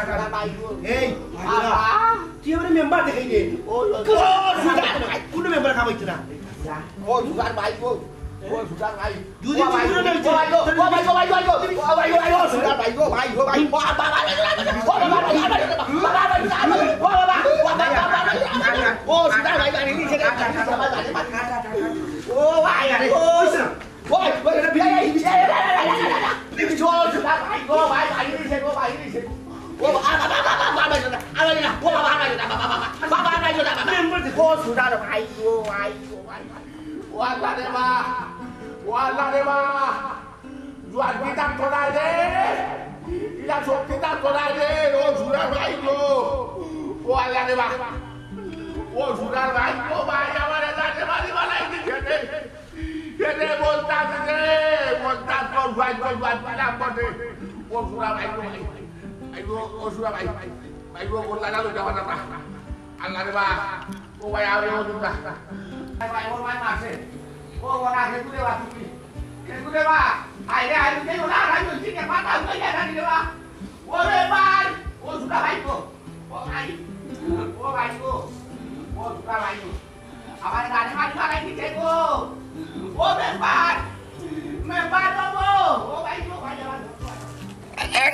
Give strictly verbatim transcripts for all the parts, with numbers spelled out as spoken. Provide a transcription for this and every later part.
আচ্ছা, আচ্ছা। এই, তুই আমার মেম্বার দেখাই দে। ও, ও, সুলতান, কোন মেম্বার খাওয়াইছে না? ও, সুলতান ভাই গো। ও, সুলতান ভাই। দুদিন ও ভাই, ছুটি না ও ভাই গো, ও ভাই গো, ভাই গো, ভাই গো। ও ভাই গো, ভাই গো, সুলতান ভাই গো, ভাই গো, ভাই গো। ও বাবা, ও বাবা, ও বাবা, ও বাবা, ও বাবা, ও বাবা, ও বাবা, ও বাবা, ও বাবা। ও সুলতান ভাই, ভাই, নিচে গেছে। ও ভাই, আরে, ও। ওই, ওই, এই, এই, এই, এই, এই, এই, এই, এই, এই, এই, এই, ও, সুলতান ভাই গো, ভাই, ভাই, নিচে গো, ভাই, নিচে গো। ও বাবা, বাবা, বাবা, বাবা, বাবা, বাবা, ও বাবা, বাবা, বাবা, বাবা, বাবা, বাবা, বাবা, বাবা। ও সুলতান ভাই গো, ভাই গো, ভাই, ভাই। ও আল্লাহ রে মা, ও আল্লাহ রে মা। জুয়ার কিতাব পড়ায় রে, ইলা সব কিতাব পড়ায় রে, ও সুলতান ভাই গো। ও আল্লাহ রে মা, ও সুলতান ভাই গো, ভাই আমার জানে মারি বানাই দিছে রে। এরে বলতা দিছে, বলতা তোর ভাই গো, ভাই দিলাম বটে। ও সুলতান ভাই গো, ভাই। ভাই গো, ও সুলতান ভাই। ভাই গো, বললা না তো যাবা না। আল্লাহ রে মা, ও ভাই, আরে ও দুটা। ভাই, ও ভাই, মাসে। ও, ও না, হে দূরে বাকি। হে দূরে বা। আরে, আরে, কে ওলা, আরে, ওই দিকে মাথা উঠে যায় না রে বা। ও রে ভাই, ও দুটা ভাই গো। ও ভাই, ও ভাই গো। ও দুটা ভাই গো। আমার গানে মারি মারাই দিছে গো। ও মেম্বার, মেম্বার বাবু, ও ভাই গো, ভাই আমার। এক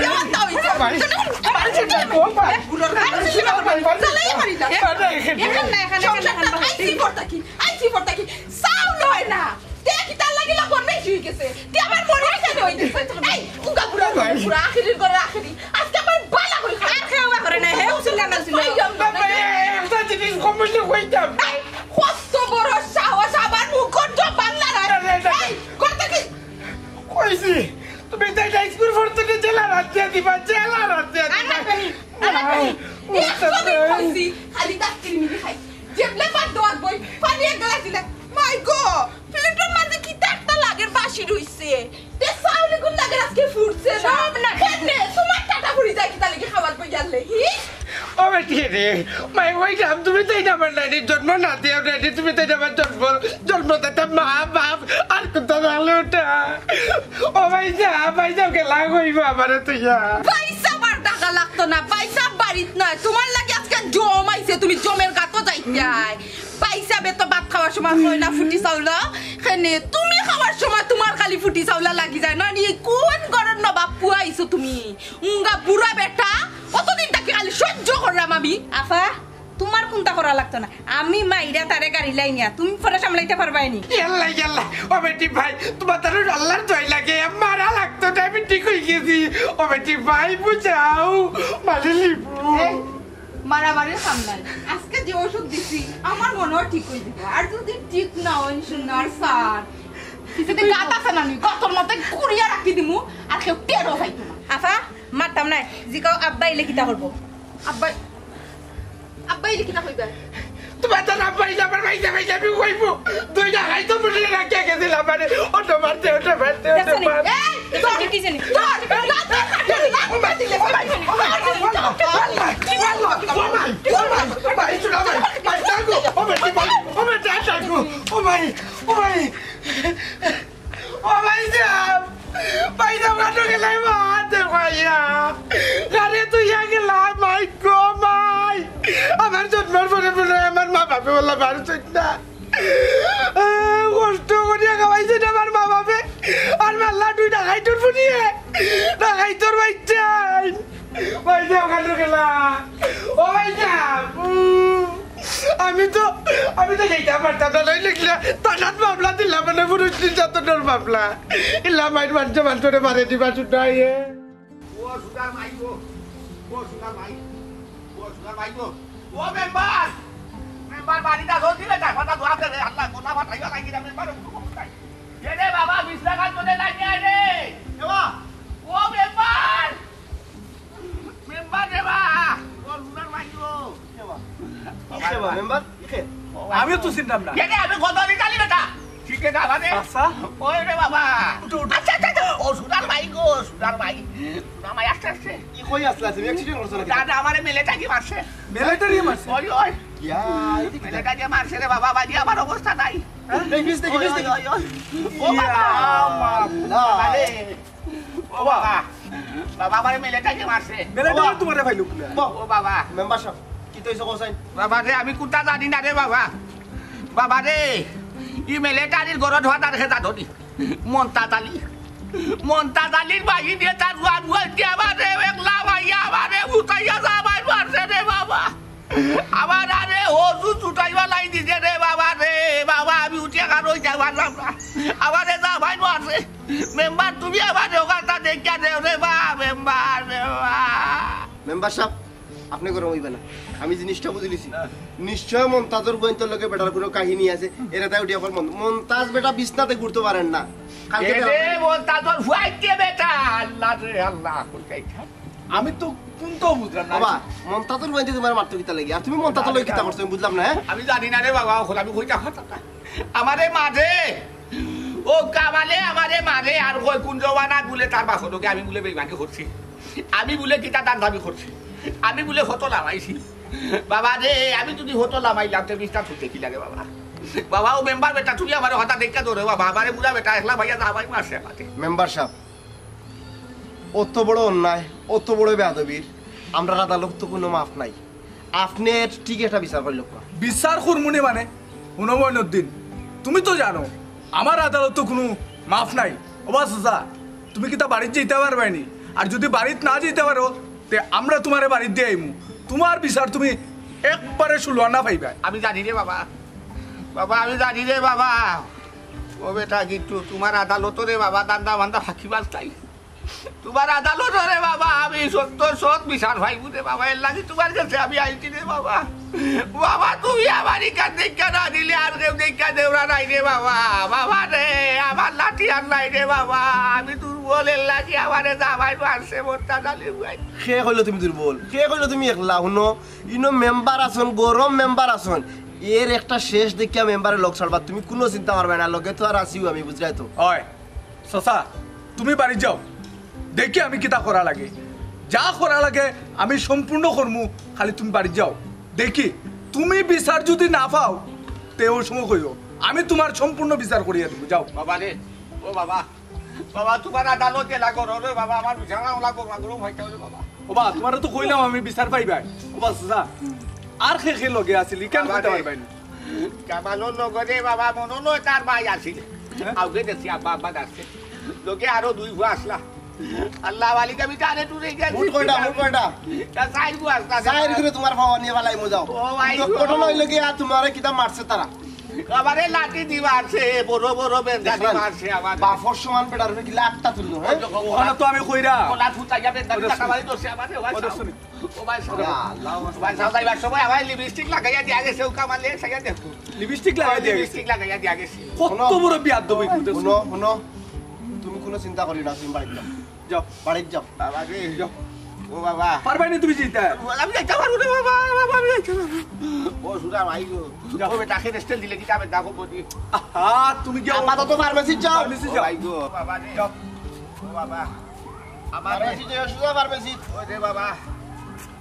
দেওয়ার দাও ইচ্ছা। ভাই। চলো, আমার ছেলে ও ভাই। বুড়োর কাছে ছিল আমার। চলো, এই বাড়ি না। ভাই, এখানে। এখানে না, এখানে, এখানে, এখানে। আইসি ফোর থাকি, আইসি ফোর থাকি। সাউন্ড হয় না। তে কিতার লাগি লাগন বেশি হয়ে গেছে। তে আমার মনে হয় কেন হয়ে গেছে। এই, উগা বুড়া, ভাই। বুড়া, আখেরির ঘরে আখেরি। আজকে আমার বালা করে খাবে। আর খেয়ে উগা করে না, হে উসিল লাগাল ছিল। ভাই, ভাই, একটা জিনিস কম বেশি হইতাম। এই, কত বড় সাহস, আমার মুখর জবান লড়াই। না, না, না। এই, করতে কি? কইছি, তুমি তাই না স্কুল পড়তে জেলা রাত দিয়া দিবা, জেলা রাত দিয়া আর দিবা। না করি, আর না করি। একশো দিন কইছি, খালি দাঁত কিরমিরি খাই। জেবলে বাদ দেওয়ার বই, পানি এক গ্লাস দিলে। মাই গো, প্লেটর মাঝে কিতা একটা লাগের বাসি রইছে। তে চাউল এগুন লাগের আজকে ফুটছে না। সব না। কেনে? তোমার টাটা ফুরি যায় কিতা লাগি খাবার বই জানলে? হি? ও বেটি রে, মাই ওই জান, তুমি তাই না আমার নানির জন্ম না দেও নানি, তুমি তাই না আমার জন্ম, জন্মদাতা মা, বাপ, আর কোনটা জানলে ওটা? ও ভাই যা, ভাই যা, গেলা কইবা আমারে তুইয়া। পয়সা বার টাকা লাগতো না, পয়সা বাড়িত নাই। তোমার লাগি আজকে জম আইছে, তুমি জমের গাতো যাইতাই। পয়সা বে তো ভাত খাওয়ার সময় হয় না, ফুটি চাউলা। কেনে, তুমি খাওয়ার সময় তোমার খালি ফুটি চাউলা লাগি যায় না নি? কোন ঘরর নবাব পুয়া আইছো তুমি? উঙ্গা বুড়া বেটা, অতদিন থাকি খালি সহ্য করলাম আমি। আফা, তোমার কুন্তা করা লাগতো না, আমি মাইরা তারে গাড়ি লাইনিয়া, তুমি পরে সামলাইতে পারবায় নি। ইয়াল্লা, ইয়াল্লা, ও বেটি ভাই, তোমার তার আল্লাহর দোয়াই লাগে, মারা লাগতো না, আমি ঠিক হয়ে গেছি। ও বেটি ভাই, বুঝাও, মারি লিবু। এ, মারামারির কাম নাই, আজকে যে ওষুধ দিছি, আমার মনে হয় ঠিক হয়ে যাবে। আর যদি ঠিক না হয়, সোনার স্যার, কিছুদিন গাত আছে না নি, গতর মধ্যে কুড়িয়া রাখি দিমু, আর কেউ টেরও পাইতো না। আফা, মারতাম না, জিকাও আব্বা ইলে কিতা করবো? আব্বাই, আব্বাই রে কিতা কইবা? তোমার তো না পাইলে আমার ভাইজা ভাইজা আমি কইবো। দুইটা খাই তো বুঝলে রাখিয়া গেছিলাম মানে, ওটা মারতে, ওটা মারতে, ওটা দেখছো নি? মারতে। এই, তোর কি জানি? তোর, তোর, তোর, তোর, ও ভাই, ও ভাই, ও ভাই, ও ভাই, ও ভাই, ও ভাই, ও ভাই, ও ভাই, ও ভাই, ও ভাই, ও ভাই, ও ভাই, ও ভাই, ও ভাই, ও ভাই, ও ভাই সাহেব, ভাই সাহেব, কাটো গেলাই মাতে ভাইয়া। আরে তুই ইয়া গেলাই, মাই গো মাই। আমার জন্মর পরে মনে হয় আমার মা বাপে বললা বারো চোদ্দ না। আহ, কষ্ট করিয়া খাওয়াইছে না আমার মা বাপে। আর মাল্লা তুই ডাকাইতর ফুটিয়ে। ডাকাইতর বাচ্চাই। ভাই সাহেব, কাটো গেলা। ও ভাই সাহেব, উম। আমি তো, আমি তো যাইতাম পারতাম না, নইলে কিলা থানাত মামলা দিলাম, মানে পুরুষ নির্যাতনের মামলা। ইলা মাইর মানছে, মানছে রে, মারে দিবা শুধু আইয়ে। ও সুধার মাই গো, ও সুধার মাই, ও সুধার মাই গো, ও মেম্বার, মেম্বার বাড়িটা ধর দিলে, তার কথা দোয়া করে, আল্লাহ, কথা ফাটাইবা লাগি না, মেম্বার, ও কোথায়? এ রে বাবা, বিশ টাকার জন্য লাগিয়ে আয় রে। এ বাবা। ও মেম্বার, মেম্বার রে বা, ও সুধার মাই গো। কিসে বা? মেম্বার? কিসে? আমিও তো চিনতাম না। এরে, আমি গদারি কালি বেটা। ঠিক আছে, আরে। আচ্ছা। ওই রে বাবা। উঠো, উঠো। আচ্ছা, আচ্ছা, আচ্ছা। ও সুধার ভাই গো, সুধার ভাই। সুধার ভাই, আস্তে, আস্তে। কি কই আসলা? তুমি অ্যাক্সিডেন্ট করছো নাকি? দাদা, আমারে মিলিটারি মারছে। মিলিটারি মারছে? ওই, ওই। ইয়া, এই যে মিলিটারি মারছে রে বাবা, বাজি আমার অবস্থা নাই। হ্যাঁ? এই পিস দেখি, পিস দেখি। ওই, ওই, ওই। ও ইয়া, বাবা। আল্লাহ। আরে। ও বাবা। বাবা, আমারে মিলিটারি মারছে। মিলিটারি তোমারে পাইলো কিলা? ও বাবা। মেম্বার সাহেব, কিতা অইছে কও চাইন? বাবা রে, আমি কুন্তা জানি না রে বাবা। বাবা রে, ই মিলিটারির গরদ হওয়া তার খেতা ধরি। মন্তাজ আলী। মন্তাজ আলীর বাহিনীয়ে তার রুয়া রুয়া দিয়া আমারে একলা ভাইয়া আমারে উঠাইয়া যাবাই মারছে রে বাবা। আমার আরে হজু ছুটাইবা লাই দিছে রে বাবা রে, বাবা আমি উঠিয়া কার হই যাই পারলাম না। আমারে যা ভাই মারছে। মেম্বার তুমি আমারে ওখানটা দেখিয়া দেও রে বা, মেম্বার, মেম্বার। মেম্বার সাহেব, আপনে গরম অইবা না, আমি জিনিসটা বুঝিলিছি। নিশ্চয় মন্তাজর ফুয়াইন্তর লগে বেটার কুনু কাহিনী আছে। এরা তাই উঠি এখন মন-, মন্তাজ বেটা বিছনাতে ঘুরতো পারের না। কালকে এরে বেটা- মন্তাজর ফুয়াইন্তে বেটা, আল্লাহ রে আল্লাহ, কই যাইতা? আমি তো কুন্তাও বুঝলাম না। বাবা, মন্তাজর ফুয়াইন্তে তুমারে মারতো কিতার লাগি? আর তুমি মন্তাজর লগে কিতা করছো, আমি বুঝলাম না, হ্যাঁ? আমি জানি না রে বাবা, অখন আমি কইতাম পারতাম না। আমারে মারে, ও কামালে আমারে মারে, আর কয় কুন জমানাত বুলে তার বাপর লগে আমি বুলে বেইমানি করছি, আমি বুলে কিতা দান্দামি করছি, আমি বুলে কত লামাইছি। বাবা রে, আমি যুদি কত লামাইলাম, তে বিছনাত হুইতে কিলা রে বাবা? বাবা, ও মেম্বার বেটা, তুমি আমারে কথা দেখিয়া ধরো বাবা, আমারে বুড়া বেটা একলা পাইয়া যা ভাই মারছে আমারে। মেম্বার সাব, অত বড় অন্যায়, অত বড় বেয়াদবির আমরার আদালতো কুনু মাফ নাই। আপনে ঠিক একটা বিচার করিলাউক্কা। বিচার করমুনে মানে? হুনো মইনুদ্দিন, তুমি তো জানো আমার আদালতো কুনু মাফ নাই। ওবা চাচা, তুমি কিতা বাড়িত যাইতা পারবায়নি? আর যুদি বাড়িত না যাইতা পারো, তে আমরা তুমারে বাড়িত দিয়া আইমু। তুমার বিচার তুমি একবারে ষোলো আনা পাইবায়। আমি জানি রে বাবা, বাবা, আমি জানি রে বাবা। ও বেটা গিট্টু, তুমার আদালতো রে বাবা, দান্দা বান্দা ফাঁকিবাজ তাই। তুমার আদালতো রে বাবা, আমি সত্য সৎ বিচার পাইমু রে বাবা, এর লাগি তুমার গেছে আমি আইছি রে বাবা। বাবা, তুমি আমার ইখান দেখিয়া না দিলে আর কেউ দেখিয়া দেওরা নাই রে বাবা। বাবা রে, আমার লাঠি আর নাই রে বাবা, আমি দুর্বল, এর লাগি আমারে জামাই মারছে, মোরটা জানি ভাই। কে কইলো তুমি দুর্বল? কে কইলো তুমি একলা? হুনো, ইনো মেম্বার আছইন, গরম মেম্বার আছইন, এর একটা শেষ দেখিয়া মেম্বারে লগ ছাড়বা, তুমি কুনু চিন্তা করবায় না, লগে তো আর আছিউ আমি, বুঝরায় তো। অয়, চাচা, তুমি বাড়িত যাও, দেখি আমি কিতা করা লাগে, যা করা লাগে আমি সম্পূর্ণ করমু। খালি তুমি বাড়িত যাও, দেখি তুমি বিচার যুদি না পাও, তে ওই সময় কইও, আমি তুমার সম্পূর্ণ বিচার করিয়া দিমু। যাও। বাবা রে, ও বাবা, বাবা, তুমার আদালত গেলা করো রে বাবা, আমার বিচার না লাগবো, মাগুরো ভাইটা রে বাবা। ওবা, তুমারে তো কইলাম আমি বিচার পাইবায়। ওবা চাচা, আর কে কে লগে আছিল, ইখান বাবা কইতা রে। পারবায়নি? কামালর লগে রে বাবা, মনো লয় তার ভাই আছিল। হ্যাঁ? আউগে দেখছি আব্বা, আব্বা ডাকছে। লগে আরো দুই ফুয়া আছলা। আল্লাহ মালিক, আমি তারে টুরে গেছি। মোট কয়টা, মোট কয়টা? তা চাইর ফুয়া আছলা। চাইর করে তুমার বাবা নিয়া ফালাইমু যাও। ও ভাই তো গো। ঘটনা অইলো কি, আর তুমারে কিতা মারছে তারা? আমারে লাঠি দি মারছে, বড় বড় বেঞ্জাদি দেখলাম। মারছে আমারে। বাপর সমান বেটার উপরে কিলা আটটা তুললো, হ্যাঁ? ওই যে ওখানে তো আমি কইরা। ওলা ফুটাইয়া বেঞ্জাদি ওই যে টাকা বাড়ি ধরছে আমারে, ওই ও যে চাও। শুনি। ও ভাই সাহেব। ইয়া আল্লাহ। ও ভাই সাহেব, যাইবার সময় আমার লিপস্টিক লাগাইয়া দিয়া গেছে, ও কামালে, সাইয়া দেখো। লিপস্টিক লাগাই দিয়া গেছে। লিপস্টিক লাগাইয়া দিয়া গেছে। কত বড় বিয়াদব অই গেছে। হুনো, হুনো, তুমি কুনু চিন্তা করিও না, তুমি বাড়িত যাও। যাও। বাড়িত যাও। বাবা রে। যাও। ও বাবা। পারবায়নি তুমি যাইতা? আমি যাইতাম পারমু না বাবা, বাবা, আমি যাইতাম পারমু না। ও সুরা ভাই গো। যাও। ও বেটা, খেয়ে স্টেল দিলে কি যাবে? দেখো বডি। আহা, তুমি গিয়া আপাতত ফার্মেসিত যাও। ফার্মেসিত ও যাও। ভাই গো, বাবা রে। যাও। ও বাবা। আমার ফার্মেসিত যাও, সুজা ফার্মেসিত। ও রে বাবা।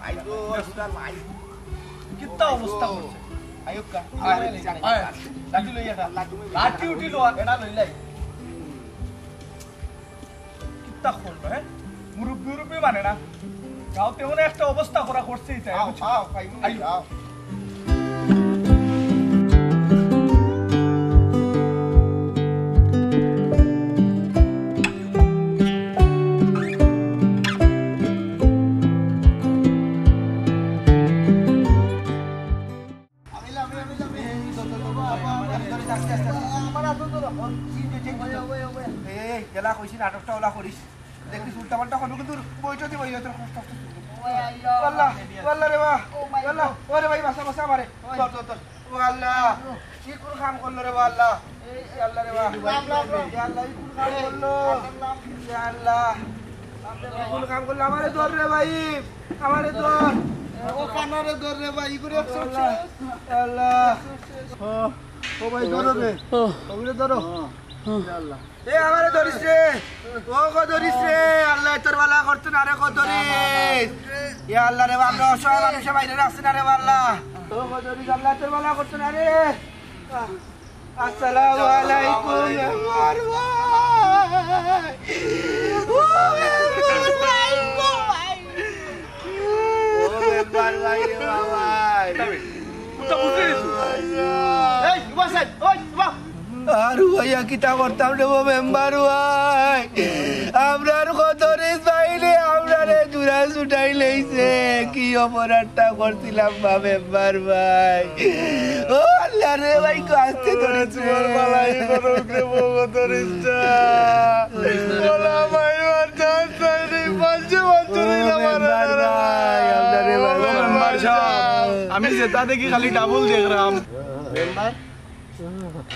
ভাই গো, সুজা ভাই। কিতা অবস্থা করছে? আয়ুক্কা। আয়, আয়। লাঠি লইয়া যা। আল্লাহ, তুমি লাঠি উঠি লওয়া, এটা লইলাই। কিতা করলো, হ্যাঁ? মুরব্বি, মুরব্বি মানে না। গাঁওত এমন একটা অবস্থা করা করছে ইটা, আও, বুঝছো? আও, খাইবো, আইও। আও। এই, এই, গেলা কইছি নাটকটা ওলা করিস। দেখবি উল্টা পাল্টা করবি কিন্তু বইটা দিব, ইয়ে তোর কষ্ট, কষ্ট। ও আল্লাহ, ও আল্লাহ রে বা, ও আল্লাহ, ওরে ভাই, বাঁচা, বাঁচা আমারে। ধর, ধর, ধর। ও আল্লাহ, কি কোন কাম করলো রে বা আল্লাহ? এই আল্লাহ রে বা। ইয়া আল্লাহ, কি কোন কাম করলো? ইয়া আল্লাহ, কি কোন কাম করলো? আমারে ধর রে ভাই, আমারে ধর। ও কানারে ধর রে ভাই, ই করে আল্লাহ। ও ভাই, ধরো রে। ও। ওগুলো ধরো। ইয়া আল্লাহ। এ, আমারে ধরিস রে। ও গো ধরিস রে। আল্লাহ তোর বালা করতো না রে, গো ধরিস। ইয়া আল্লাহ রে, আমরা অসহায় মানুষে বাইরে রাখছি না রে, আল্লাহ। ও গো ধরিস, আল্লাহ তোর বালা করতো না রে। আসসালামু আলাইকুম, মেম্বার ভাই। ও মেম্বার ভাই গো ভাই। ও মেম্বার ভাই রে বাবা। এই, উবা সাইড, ওই, উবা। আর ভাইয়া কিতা করতাম রে ও মেম্বার ভাই? আমরার কত রে চাইলে আমরারে দূরা ছুটাই লইছে। কি অপরাধটা করছিলাম বা মেম্বার ভাই? ও আল্লাহ রে ভাই, কো আস্তে ধরেছে। তোমার বালাই করুক রে বাবা, ধরিস না। ওলা ভাই, ওর চান্স নাই রে, পাঁচশো বছর হইল ও আমার মেম্বার ভাই, আল্লাহ রে ভাই, ও যেটা দেখি খালি ডাবল দেখরাম। মেম্বার,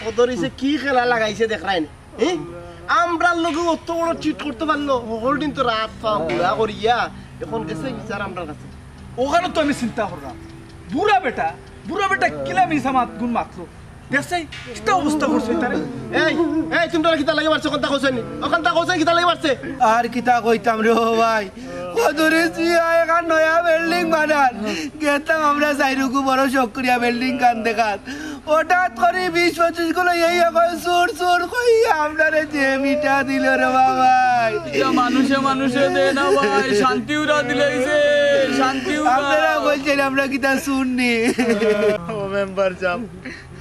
কদরিছে কি খেলা লাগাইছে দেখরায়নি? হ্যাঁ? আমরার লগে অত বড় চিট করতে পারলো? হকল দিন তো রাত পাও গুলা করিয়া, এখন গেছে বিচার আমরার কাছে। অখানো তো আমি চিন্তা কররাম, বুড়া বেটা, বুড়া বেটা কিলা মিছা মাত গুন মাতলো। দেখছাই, কিতা অবস্থা করছে তারে। এই, এই, তুমরা কিতা লাগি মারছে? অখানতা কওছাইন নি? অখানতা কওছাইন কিতা লাগি মারছে? আর কিতা কইতাম রে ও ভাই, কদরিছ মিয়া এখান নয়া বিল্ডিং বানার। গেতাম আমরা চাইরোগু বড় শখ করিয়া বিল্ডিং খান দেখাত। হঠাৎ করি বিশ পঁচিশ গুলো এই এখন চুর চুর কইয়া আমরারে যে মিটা দিল রে বাবাই। ইটা মানুষে মানুষে দে না ভাই, শান্তি উড়া দিলাইছে, শান্তি উড়া। আপনারা কইছইন আমরা কিতা চুর নি? ও মেম্বার সাব,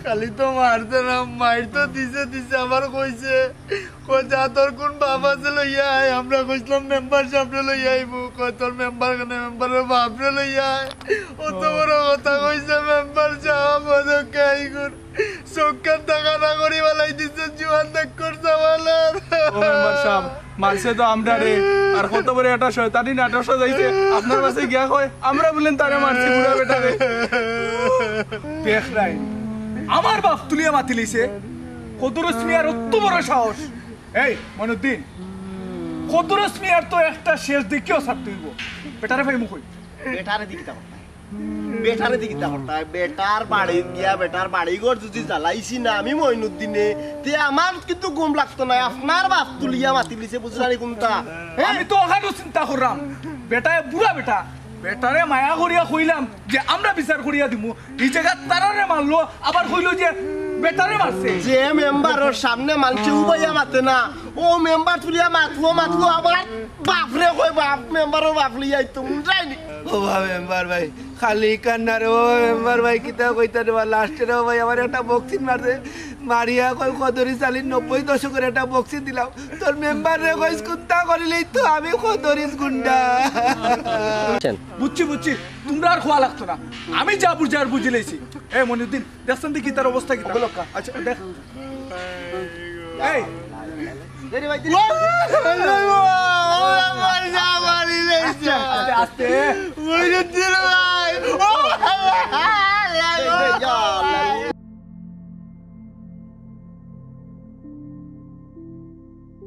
খালি তো মারছে না, মাইর তো দিছে দিছে, আবার কইছে, কয়, "যা, তোর কুন বাপ আছে লইয়া আয়।" আমরা কইছলাম, "মেম্বার সাবরে লইয়া আইমু।" কয়, "তোর মেম্বার কেনে, মেম্বারর বাপরে লইয়া আয়।" অত বড় কথা কইছে মেম্বার সাব, অদক্কা ইগুর চউখ কান দেখা না করি ফালাই দিছে, জুয়ান দেখকর জামালার। ও মেম্বার সাব, মারছে তো আমরারে, আর কত বড় একটা শয়তানি নাটক সাজাইছে, আপনার কাছে গিয়া কয়, "আমরা বুলেন তারে মারছি, বুড়া বেটারে।" দেখরায়, আমার বাপ তুলিয়া মাতিলিছে, কদরিছ মিয়ার অত বড় সাহস। এই মইনুদ্দিন, কদরিছ মিয়ার তো একটা শেষ দেখিয়া ছাড়তে অইবো। বেটারে পাইমু কই? বেটারে দি কিতা করতায়? বেটারে দি কিতা করতায়? বেটার বাড়িত গিয়া বেটার বাড়িঘর যুদি জ্বালাইছি না আমি মইনুদ্দিনে, তে আমার কিন্তু ঘুম লাগতো নায়। আপনার বাপ তুলিয়া মাতিলিছে, বুঝলা নি কুনতা? হ্যাঁ? আমি তো অখানও চিন্তা কররাম, বেটায় বুড়া বেটা, বেটারে মায়া করিয়া কইলাম যে আমরা বিচার করিয়া দিমু, ই জাগাত তারারে মারলো, আবার কইলো যে বেটারে মারছে। যে মেম্বারর সামনে মানষে উবাইয়া মাতে না, অউ মেম্বার তুলিয়া মাতলো, মাতলো, আবার বাপরে কয় বাপ, মেম্বারর বাপ লইয়া আইতো, বুঝছইন নি? ও বা মেম্বার ভাই, খালি কান্না রে, ও মেম্বার ভাই, কিতা কইতা রে বা, লাস্টে রে ও ভাই, আমার একটা বক্সিং মারছে, মারিয়া কয় কদরিছ আলীর নব্বই দশকর একটা বক্সিং দিলাম, তোর মেম্বাররে কইস কুন্তা করিলেই তো আমি কদরিছ গুন্ডা। বুঝছি, বুঝছি, তুমরা আর কওয়া লাগতো না, আমি যা বুঝার বুঝিলাইছি। এ মইনুদ্দিন, দেখছইন দেখি তার অবস্থা কিতা? আচ্ছা, দেখ। এই। আস্তে, আস্তে, আস্তে। মইনুদ্দিন ভাই।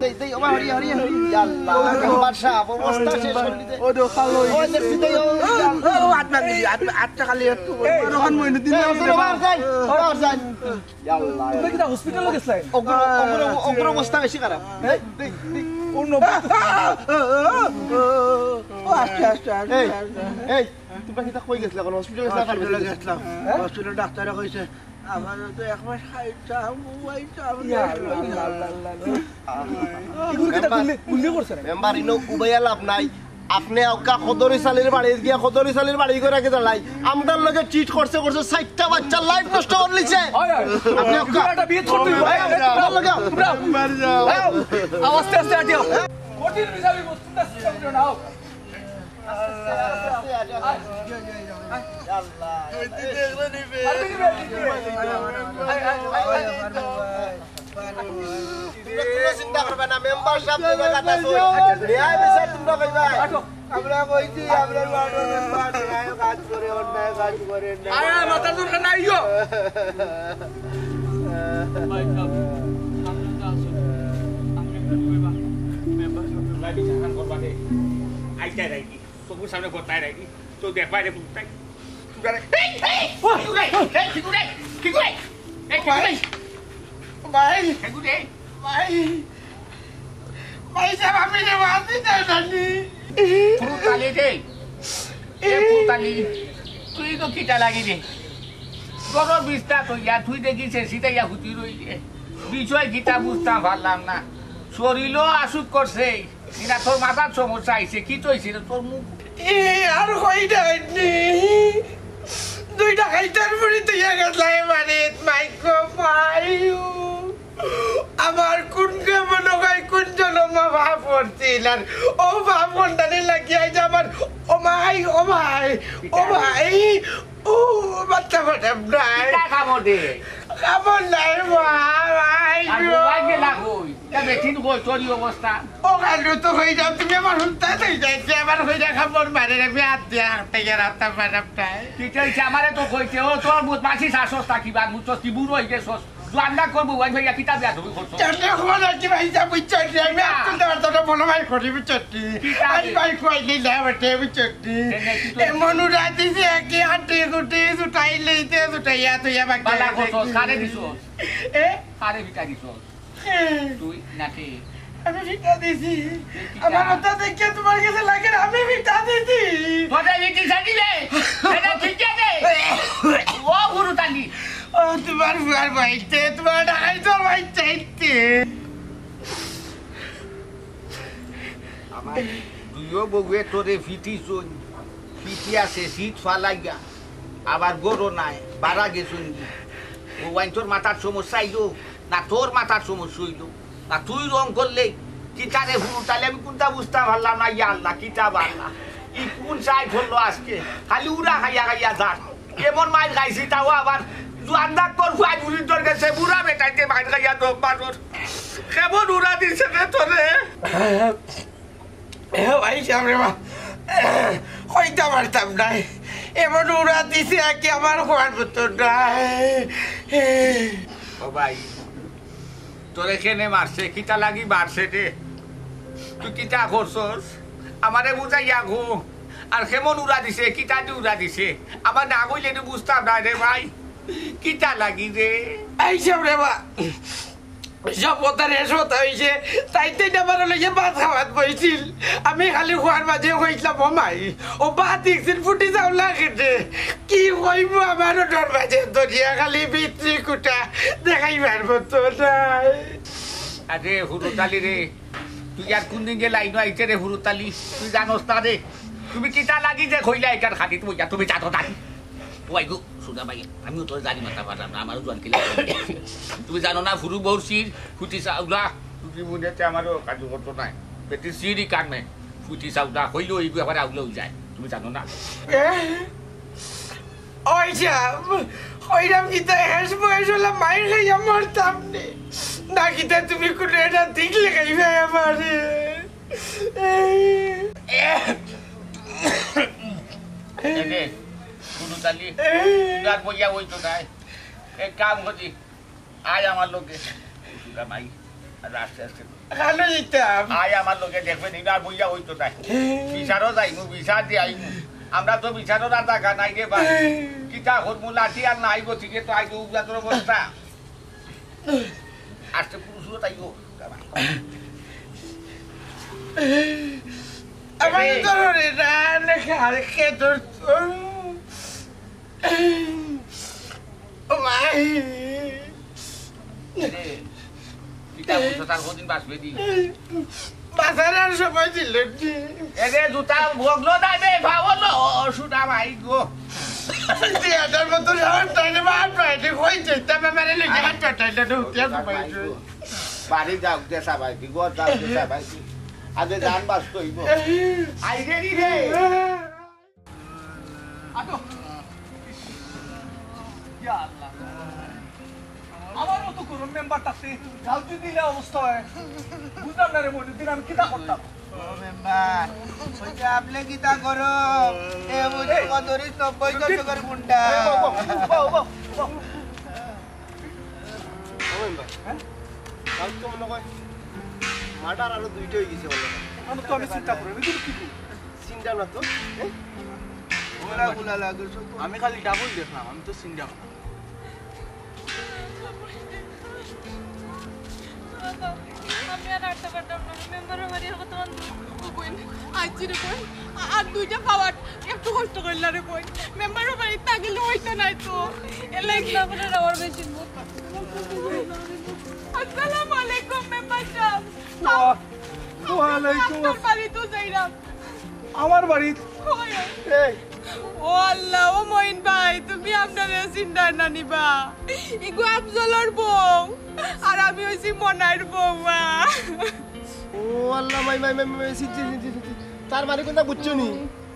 দেই, দেই, ওবা, হরি, হরি, হরি। ইয়া আল্লাহ, মেম্বার সাব, অবস্থা শেষ করি দিছে। ও, দোকান লই। ও, দেখছি, দেই, ও, ইয়া আল্লাহ। ও, আত ভাঙি, আত, আতটা খালি একটু। এই, রহমান মইনুদ্দিন এই, নাম ওবা, দেবা। যাই, ওবা, যাই। ইয়া আল্লাহ। তুমি কিতা হসপিটালো গেছলায়? অগ্র, অগ্র, অগ্র অবস্থা বেশি খারাপ। এই, দেই, দেই। ও, আস্তে, আস্তে, আস্তে, এই, আস্তে। এই, তুমরা কিতা কই গেছলায়? কোন হসপিটালো গেছলায়? হসপিটালো গেছলাম। হ্যাঁ? হসপিটালো ডাক্তারে কইছে, আমার তো এক মাস খাইতাম, ঘুমাইতাম। ইয়া আল্লাহ, ইয়া আল্লাহ, আল্লাহ, আল্লাহ। ইগুর কিতা মেম্বার, কুল্লি, কুল্লি করছে না? মেম্বার, ইনো উবাইয়া লাভ নাই। আপনে আউক্কা কদরিছ আলীর বাড়িত গিয়া কদরিছ আলীর বাড়িঘর আগে জ্বালাই। আমরার লগে চিট করছে, করছে, চাইরটা বাচ্চার লাইফ নষ্ট করিলিছে। হয়, হয়। আপনে আউক্কা। ইগুর একটা বিয়ে করতে হইব। এই, এই, তোমরা লগে আও। তোমরা আও। Member sub. আও। আও, আস্তে আস্তে আটিও। কঠিন হিসাবে বস্তুটা সিস্টেম করে নাও। তুমরা কুনু চিন্তা করবায় না, মেম্বার সাব যে জাগাত আছে, ন্যায় বিচার তুমরা পাইবায়। আমরা কইছি, আমরা ওয়ার্ডর মেম্বার, ন্যায় কাজ করে, অন্যায় কাজ করে না। আরে, মাথার দরকার নাই গো। ভাই সাব, আপনি তো আছেন। আপনি একটু কইবা, মেম্বার সাব। ভাই, বিচার করবা দে। আইতে রাইতি। চকুর সামনে গতায় রাইতি। তো দেখবায় রে, কুন্তাই। তুমরা রে। এই, এই, ও, কি করে? এই, কি করে? কি করে? এই, কি করে? ভাই। কি করে? ভাই। ভাই সাব, আপনে মাফ দিতা জানি। ফুরুতালি রে। এ ফুরুতালি, তুই তো কিতা লাগি রে? তোর বিস্তার তো ইয়া, তুই দেখিস সিধা ইয়া হুতি রইলে। বিষয় কিতা বুঝতাম পারলাম না। শরীরও অসুখ করছে। ইনা তোর মাথার সমস্যা আইছে, কিতা অইছে রে তোর মুখ? এ, আর কই না, নি। দুইটা খাইতার মুড়ি তুই গেছলায় বাড়িত, মাইকো, মাইও। আমার কুন কে মনে হয় কুন জনমো পাপ করছিল, আর অউ পাপ করতানি লাগি আইজ আমার, ও মাই, ও মাই, ও মাই, ও বাচ্চা ফাটাম নাই। কিতা কামড় দে? কামড় নাই, মা, মাই আর গো। মোবাইল দে না কই? বেটিন কই তোর ই অবস্থা? ও কালু তো হয়ে যাও, তুমি আমার হুন্তা হয়ে যাইছে, আমার হয়ে দেখা মোর মারে রে, আমি হাত দিয়ে হাত থেকে রাখতাম পারতাম নাই। কিতা হইছে? আমারে তো কইতে, ও তোর মুত মাসি শাসস তা কিবা, মুতস কি বুড়ো হয়ে গেছস? জোয়ান না করবো, ওয়াই ভাইয়া কিতা বিয়া তুমি করছো? চটে খবর আর কি ভাই যা বুঝছো নি? আমি কিতা? আর তুলতে পারতাম না, বলো ভাই করি বুঝছো নি? কিতা আমি রে? ভাই কইলি না বেটে বুঝছো নি? এ নে, কি তো এমন উড়া দিছে, একে আটে গুটি ছুটাই লইতে, ছুটাইয়া তুই আমার বালা করছস, কারে দিছস? এ? কারে ভিটা দিছস? তুই নাকি? আমি ভিটা দিছি। তুই ভিটা? আমার কথা দেখে তোমার কাছে লাগে না, আমি ভিটা দিছি। তোরে ভিটি সাজি রে। এটা ঠিক আছে। ও গুরু তালি। ও তোমার ফুয়ার বাইতে, তোমার ডাকাই তোর বাইতে। আমার দুইও বউয়ে তোরে ফিটিছইন, ফিটি আছে শীত ফালাইয়া, আবার গরো নাই, বাড়া গেছইন। ও ওয়াইন তোর মাথার সমস্যা আইলো, না তোর মাথার সমস্যা হইলো, না তুই রং করলে কিতারে হুরু, তাহলে আমি কোনটা বুঝতে পারলাম না। ইয়া আল্লাহ, কিতা বাল্লা, ই কোন চাই ধরলো আজকে? খালি উড়া খাইয়া খাইয়া যার। এমন মাইর খাইছি, তাও আবার জোয়ান ডাক্তার ফুয়াই বুড়ির দর গেছে, বুড়া বেটাইতে মাইর খাইয়া দম পানোর। কেমন উড়া দিছে রে তোরে? এ ভাই সামনে মা, কইতে পারতাম নাই। এমন উড়া দিছে, আর কি আমার খোয়ার মতো নাই। ও ভাই, তোরে কেনে মারছে? কিতা লাগি মারছে রে? তুই কিতা করছস? আমারে বুঝাইয়া কো। আর কেমন উড়া দিছে, কিতা দি উড়া দিছে? আমার না কইলে তো বুঝতাম না রে ভাই। কিতা লাগি রে? এই সামনে মা, সব কথা রে সতা হইছে। তাইতে আমার লগে ভাত খাওয়াত বইছিল। আমি খালি খোয়ার মাঝে কইছিলাম, "ও মাই, ও ভাত দেখছেন ফুটি যাও লাগে রে।" কি কইব, আমারও ডর বাজে দরিয়া খালি ভিতরি কুটা দেখাইবার মতো নাই। আরে হুরুতালি রে, তুই আর কোন দিন যে লাইনও আইছে রে হুরুতালি, তুই জানোস না রে। তুমি কিতা লাগি যে কইলা এটার খালি তুমি যা, তুমি জানো না। ওই গো, সুজা ভাই, আমিও তো জানি মাথা পারলাম না, আমারও জোয়ান কিলা। তুমি জানো না, ফুরু বউর সির, ফুটি চাউলা, ফুটি মুনেতে আমারও কাজু করতো নাই। বেটি সিরই কান নাই, ফুটি চাউলা, হইলেও এই ব্যাপারে আউলা হয়ে যায়। তুমি জানো না? এ? ওই যে, ওইরাম কিতা হেস বয়স হলে মাইর খাইয়া মরতাম নে। না কিতা তুমি কোনো এটা দিক লেখাইবে আমারে? এ রে, কুলুতালি, তুই আর বইয়া হইতো নাই। এক কাম করি, আয় আমার লগে। সুজা ভাই, আর আস্তে আস্তে করি। কানো যাইতাম? আয় আমার লগে, দেখবে নি, আর বইয়া হইতো নাই। বিচারও যাইমু, বিচার দিয়ে আইমু। আমরা তো বিচারও আর জাগা নাই রে ভাই। কিতা করমু, লাঠি আর নাই গো, ঠিক তো আইবো, উগা তোর অবস্থা। আস্তে পুরুষ তাইও। আমার এরে। তো ধরে না, না, আরে কে ধরতো? ও মাই। এরে, কিতা বুঝছো, তার কদিন বাঁচবে দি? বাঁচার আর সময় দিল নি। এরে, জুতা ভগলো না রে, ভাবলো, সুদা ভাই গো। এটার মতো আমার টাইলে বা আর টাইলে কই যেতাম, আমারে লেগে আর টাইলে ঢুকিয়া ঘুমাই গো। বাড়ি যাও, দেশা ভাই, কি গো, যাও, দেশা ভাই, কি? আগে জান বাঁচতে হইব। আইরে নি রে। আটো। ইয়া আল্লাহ। আমার মতো গরম মেম্বার থাকতে গাউতি দিলে অবস্থা হয়। বুঝলাম না রে মইনুদ্দিন, আমি কিতা করতাম? ও মেম্বার, ওই যে আপনি কিতা গরম? এ বুঝি এই, কদরিস নব্বই দশকের গুন্ডা। এই, বাবা, বাবা, বাবা, বাবা। ও মেম্বার, হ্যাঁ? কাল তো মনে হয় মার্ডার আরো দুইটা হয়ে গেছে বলে। আমি তো আমি চিন্তা করি, আমি কিন্তু কি করি? চিন্তা না তো, হ্যাঁ? গুলা গুলা লাগে সব। আমি খালি ডাবল দেখলাম, আমি তো চিন্তা না। আমি আর আটতে পারতাম না। মেম্বারর বাড়ি আর কতক্ষণ দূর? ও বইন, আইছি রে বইন। আ-, আর দুইটা পাওয়ার একটু কষ্ট করলা রে বইন। মেম্বারর বাড়ি তা গেলে হইতো নাই তো। এর লাগি না বলে আমার বেশি মুখ। আসসালামু আলাইকুম মেম্বার সাহেব। ওয়া-, ওয়ালাইকুম আপনার আসসালাম। বাড়ি তো যাইলাম। আমার বাড়িত? কই? এই। ও আল্লাহ, ও মইন ভাই, তুমি আপনারে চিন্তায় না নিবা। ইগু আফজলর বউ, আর আমি হইছি মনাইর বউমা। ও আল্লাহ, মাই, মাই, মাই, মাই, ছি, ছি, ছি। তার মানে কোনটা বুঝছো নি?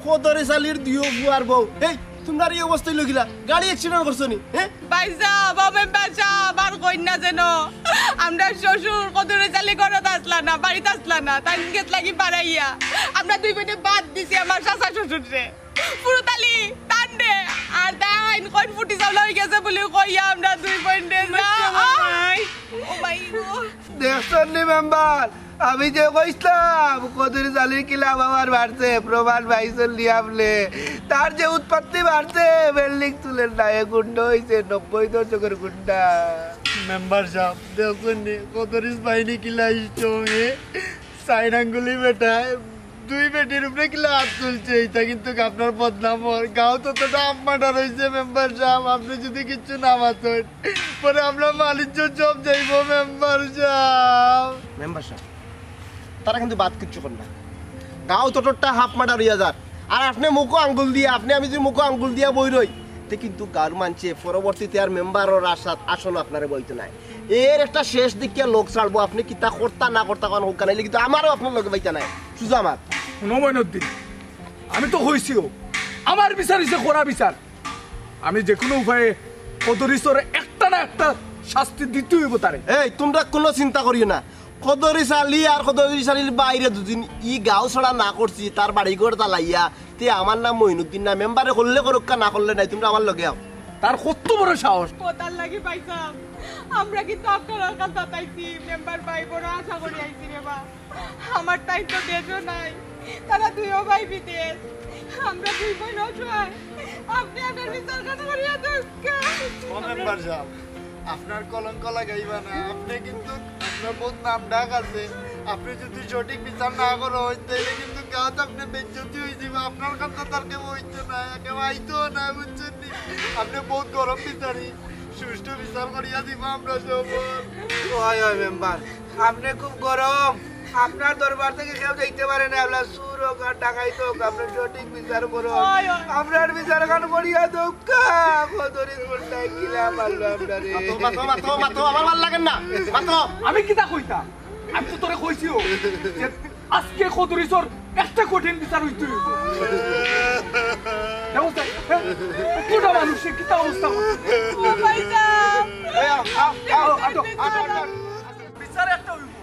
খোদরে শালির দিও বুয়ার বউ। এই, তোমরা এই অবস্থায় লগিলা, গাড়ি অ্যাক্সিডেন্ট করছো নি? হ্যাঁ? ভাই সাহেব, ও মেম্বার সাহেব, আর কইন না যেন। আমরা শ্বশুর কদরিছ আলী ঘরো আছলা না, বাড়িত আছলা না, তাইন গেছ লাগি বারাইয়া। আমরা দুই বইনে বাদ দিছি আমার চাচা শ্বশুররে। ফুরুত আলী, তানরে, আর তাইন কইন ফুটি চাউলা অইগেছে বুলি কইয়া আমরা দুই বইনে না। ও মাই গো। দেখছইন নি মেম্বার, আমি যে কইছলাম কদরিছ আলীর কিলা আমার বাড়ছে, প্রমাণ পাইছইন নি আপনে? তার যে উৎপত্তি বাড়ছে, বিল্ডিং তুলের নায়ে গুন্ডা অইছে, নব্বই দশকের গুন্ডা। মেম্বার সাব, দেখছইন নি, কদরিছ ভাইনি কিলা ইষ্টমে, চাইর আঙ্গুলি বেটায়, দুই বেটির উপরে কিলা আত তুলছে, ইটা কিন্তু আপনার বদনাম অর। গাঁওত অতটা হাফ মার্ডার অইছে মেম্বার সাব, আপনে যুদি কিচ্ছু না মাতইন, পরে আমরার মান-ইজ্জত সব যাইবো মেম্বার সাব। মেম্বার সাব, তারা কিন্তু বাদ কিচ্ছু কর না। গাঁওত অতটা হাফ মার্ডার অইয়া যার। আর আপনে মুখো আঙ্গুল দিয়া, আপনে আমি যুদি মুখো আঙ্গুল দিয়া বই রই, তে কিন্তু গাঁওর মানষে পরবর্তীতে আর মেম্বারর আশা-, আসনো আপনারে বইতো নায়। এর একটা শেষ দেখিয়া লোক ছাড়বো, আপনে কিতা করতা না করতা কন হউক্কা, নাইলে কিন্তু আমারেও আপনার লগে পাইতা নায়। সুজা মাত। হুনো মইনুদ্দিন, আমি তো কইছিও, আমার বিচার অইছে কড়া বিচার। আমি যেকুনু উপায়ে কদরিছরে একটা না একটা শাস্তি দিতে অইবো তারে। এই, তুমরা কুনু চিন্তা করিও না। কদরিছ আলী আর কদরিছ আলীর ভাইরে দুদিন ই গাঁও ছাড়া না করছি, তার বাড়িঘর জ্বালাইয়া, তে আমার নাম মইনুদ্দিন না, মেম্বারে করলে করউক্কা, না করলে নাই, তুমরা আমার লগে আও। তার কত বড় সাহস! কথার লাগি ভাইসাব, আমরা কিন্তু আপনার কাছে তাতাইছি, মেম্বার ভাই বড় আশা করি আইছি রে বা। আমার তাইন তো দেশও নাই, তারা দুইও ভাই বিদেশ, আমরা দুই বইন অসহায়। আপনে আপনার বিচার খান করিয়া দেউক্কা। ও মেম্বার সাব, আপনার কলঙ্ক লাগাইবা না, আপনে কিন্তু আপনার বহুত নাম ডাক আছে। আপনে যুদি সঠিক বিচার না করইন, তাইলে কিন্তু গাঁওত আপনার বেইজ্জতি অইযিবো। আপনার কাছে তার কেউ অইতো না, কেউ আইতো না, বুঝছইন নি? আপনে বহুত গরম বিচারি, সুষ্ঠু বিচার করিয়া দিবা আমরা সব। অয়, অয় মেম্বার, আপনে খুব গরম, আপনার দরবার থাকি কেউ যাইতে পারে না। আপনার চুর অউক আর ডাকাইত অউক, আপনে সঠিক বিচার করইন। অয়, অয়। আমরার বিচার খান করিয়া দেউক্কা, কদরিছ গুন্ডায় কিলা মারলো আমরারে। মাতো, মাতো, মাতো, মাতো, আমার ভালা লাগের না। মাতো। আমি কিতা কইতাম? আমি তো তোরে কইছিও যে আজকে কদরিছর একটা কঠিন বিচার অইতে অইবো। দেখো স্যার, হ্যাঁ? একটা মানুষে কিতা অবস্থা করছে? ও ভাইসাব। এই আও, আও, আও, আও, আও, আও। বিচার একটা অইবো।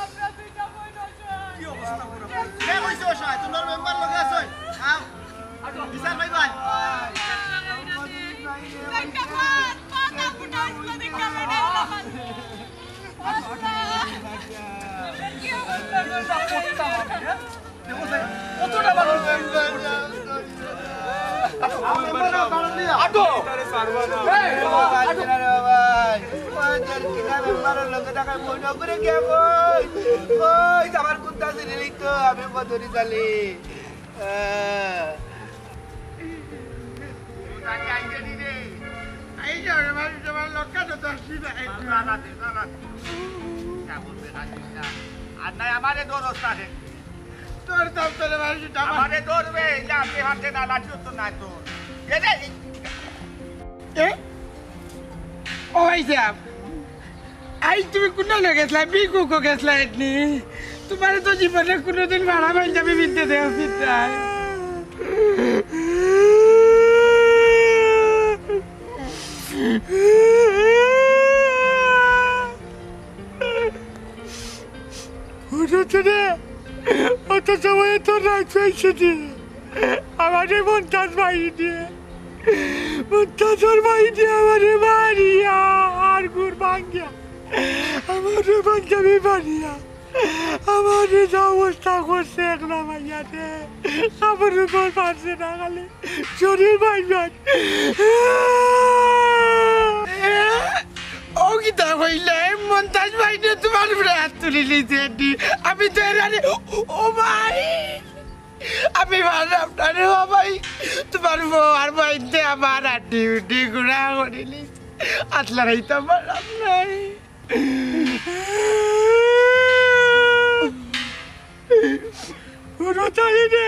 আমরা দুইটা বইন অসহায়। কি অবস্থা করো? কে কইছে অসহায়? তুমার মেম্বার লগে আছে। আও। বিচার পাইবায়। একটা মাত, মাথা ফুটাইছিল দেখা বেটা। কতটা মানুষ? আটো। এই, আটো। আমার কুন্তা ছিল তো, আমি কত রিজালি। আইজো রে ভাই, তোমার লক্ষ্য তো দর্শি না। আর নাই, আমারে দৌড় ওস্তাদে। তোর দাম তোরে ভাই, সেটা আমার আমারে দৌড়বে, এই যে আপনি হাতে না লাঠি তো নাই তো। এ রে। এ? ও ভাই সাহেব, আই তুমি কুনো গেছলা, বিকুকো গেছলা এটনি? তোমারে তো জীবনে কুনোদিন ভাড়া পাঞ্জাবি পিনতে দেওয়া উচিত নায়। হুজুর রে, অত সময় তো রাত হয়েছে রে। আমারে মন্তাজ ভাই দিয়ে, মন্তাজর ভাই দিয়ে আমারে মারিয়া, আর গুড় ভাঙ্গিয়া, আমারে পাঞ্জাবি মারিয়া, আমারে যে অবস্থা করছে একলা মাইয়া রে, কাপড় উপর পারছে না খালি। শরীর ভাই ভাই। ও কিতা কইলে? মন্তাজ ভাই নে তোমার উপরে হাত তুলি লিছে এটি। আমি তো এরারে, ও ভাই, আমি পারলাম না রে, ও ভাই। তোমার বউ আর ভাইতে আমার আটি উটি গুড়া করিলি। আতলা রাইতাম পারলাম নাই। হুনো চাই রে।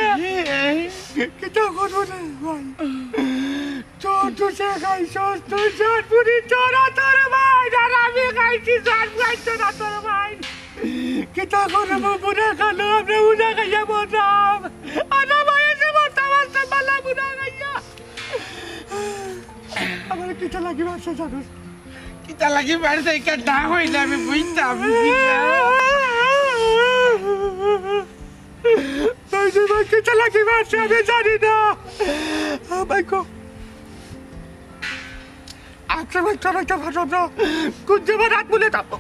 কিতা করবো রে ভাই? তোর দুষে খাইছস, তুই জাত পুরি তোরা তোর ভাই, আর আমি খাইছি জাত খাইছো না তোর ভাই। কিতা করবো বুড়া খালো, আমরা উজা খাইয়া মরলাম। আনা ভাই এসে মরতাম, আসতাম বালা বুড়া খাইয়া। আমার কিতা লাগি মারছে জানোস? কিতা লাগি মারছে, ইটা না কইলে আমি বুঝতাম না। ভাই রে ভাই, কিতা লাগি মারছে আমি জানি না। ভাই গো। আচ্ছা ভাই, চলো, চলো, চলো। কোন জমানাত বলে যাবো?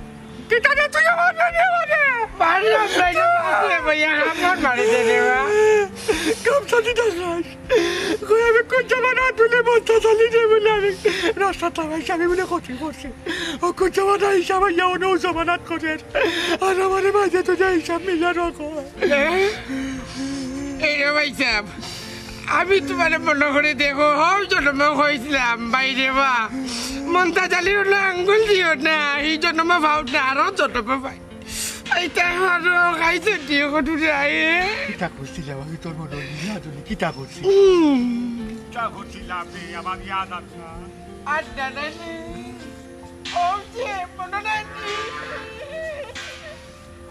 কিতা রে তুই আমার নানি আমারে? মারলাম না রে, মারলে ভাইয়া, আমার মারি দে রে বা। কাম চলি না, কই আমি কোন জমানাত বলে বলতে চলি যে বলে আমি রাস্তা থামাইছি, আমি বলে ক্ষতি করছি। ও কোন জমানা হিসাব ইয়া অন্য জমানাত করে। আর আমারে মাঝে তো যে হিসাব মিলা রাখো। এই রে ভাই সাহেব, আমি তোমারে মনে করি দেখো, হও জন্ম হয়েছিলাম বাইরে বা মন্তা জালির হলো আঙ্গুল দিও না, এই জন্ম পাও না, আরো জন্ম পাই। এইটা আরো খাইছে দিয়ে কটুরে আয়ে। কিতা করছিলাম আমি তোর মনে হইনি, আদুলি, কিতা করছি? কিতা করছিলাম রে, আমার ইয়াদ আছে না। আর দাদা নেই। ও যে, মনে নাই নি?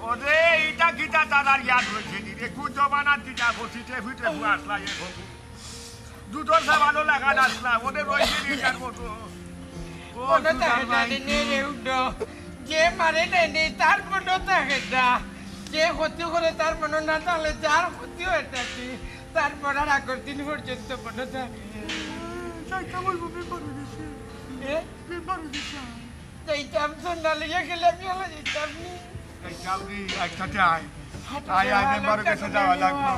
ওরে, ইটা কিতা তারার ইয়াদ রইছে নি রে? কোন জমানাত কিতা করছি, তে ফুটে ফুয়া আসলা এ ঘটু। দুধর সাবানও লাগা নাসলা, ওরে রইছে নি কার মতো। ও, মনে থাকে না রে, নে রে, উঠো। যে মারে নাই নে, তার মনে থাকে না। যে ক্ষতি করে, তার মনে না থাকলে, যার ক্ষতি হয় তাকে, তার মরার আগের দিন পর্যন্ত মনে থাকে। যাইতাম অইবো, মেম্বার অই গেছে। এ? মেম্বার অই গেছে। যাইতাম, সন্ধ্যা লইয়া গেলে আমি হলে যাইতাম নি। যাইতাম নি, একসাথে আয়। আয়, আয়, মেম্বারর কাছে যাওয়া লাগবো।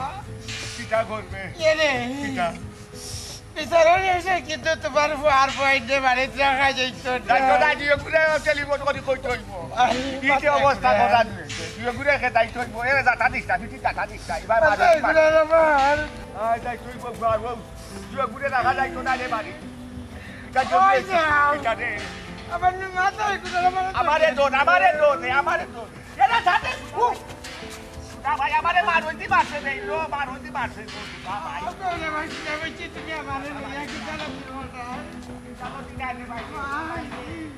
কিতা করবে? এ রে। কিতা? বিচারর শেষে কিন্তু তোমার ফুয়ার বইনরে বাড়িত রাখা যাইতো না। যাইতো না, দুই ঘুরে টেলিফোন করি কইতে অইবো। আরে, ইতে অবস্থা করা দুই ঘুরে খে যাইতে অইবো। এরে যাতা দিস না, তুই যাতা দিস না। এবার আরে, মারি, এগুলো আমার। আয়, যাইতে অইবো, ফুয়ার বউ। দুই ঘুরে রাখা যাইতো না রে বাড়ি। ওই যাও। কিতা রে? আমার নি মাথা এগুলো আমার আমারে দোন, আমারে দোন, আমারে দোন। এরা সাথে, উফ। না ভাই, আমারে মার হইতে পারছে না, লো, মার হইতে পারছে না, ভাই। ওকে, ওকে, ভাই, তুমি ভাই, তুমি আমারে লইয়া কি চালাচ্ছ, ওটা? চালো, ঠিক আছে, ভাই। ভাই।